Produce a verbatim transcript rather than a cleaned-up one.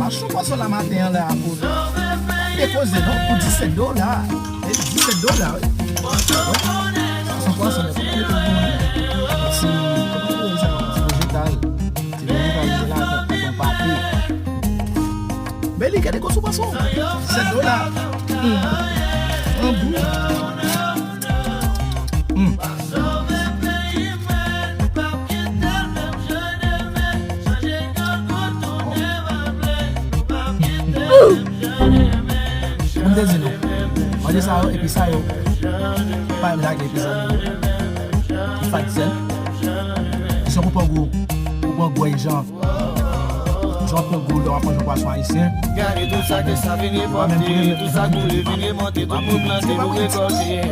Pwason pwason la maten an la pou nou. Te koze non pou disèt dola. E disèt dola, wi. Pwason pwason la. Ti, kòman yo rele sa? Ti vejetal. Ti vejetal, se la, bon pate. Men li gade gwo sou pwason. Disèt dola. Hmm. An gou. Hmm. Mwen te di nou, manje sa yo, epi sa yo, pa menm lage epi sa yo. Li fè sèl. Se pou pran gou, pou pran gou jan. Jan pran gou lè w ap manje yon pwason ayisyen. Gade tout sa ke sa vini pote, tout sa koule vini monte, tout moun plante pou rekolte.